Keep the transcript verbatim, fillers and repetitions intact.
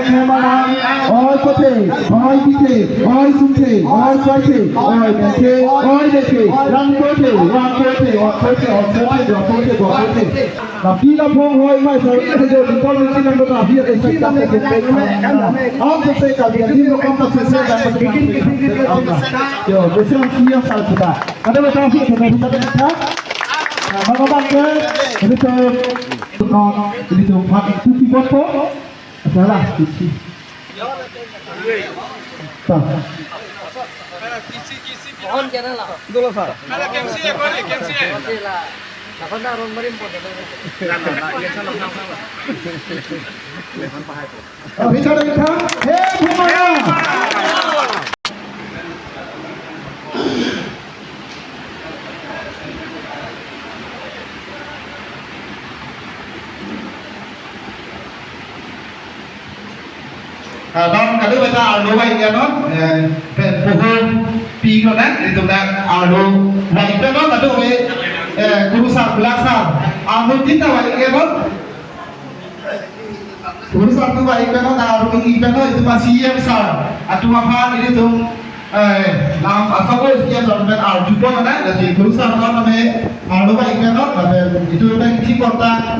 Oi Khemlang, oi Kothe, oi Bithe, oi Sungthe, oi Soithe, oi Mengthe, oi Dethe, Rangthe, Rangthe, Othe, Othe, Othe, Dothe, Dothe. Lapi laphong hoi mai sar, kedo di kol ni sinang kota biar esa kita ke ke. Ang ke ke ka biar di lokam ka se se ka ke. Yo, besi ang siang sar kita. Ada macam sih kita kita kita. Nah, mama bangke, ini tuh, no, ini tuh, pakai kupi botol. Salah, kisi. Tah. Mohon kena lah. Dulu, Sir. Ada kemsi ya, boleh kemsi ya. Oke lah. Takon dah, orang merimpun. Nah, nah, nah, iya, salah, salah, salah. Bicara kita, hei, Bumana. Kadokave ta arlo vang iknon, eh, pen pohor pi iknon, itum dak arlo vang iknon, kadokave, eh, kurusar, belasar, arlo tin ta vang iknon. Kurusar atum vang iknon, arlo vang iknon, itum a C M sir atum aphan ilitum, eh, lam asok oi C M sir pen arjupon, na, lasi kurusar atum ame arlo vang iknon, lapen itum pen kithi korta,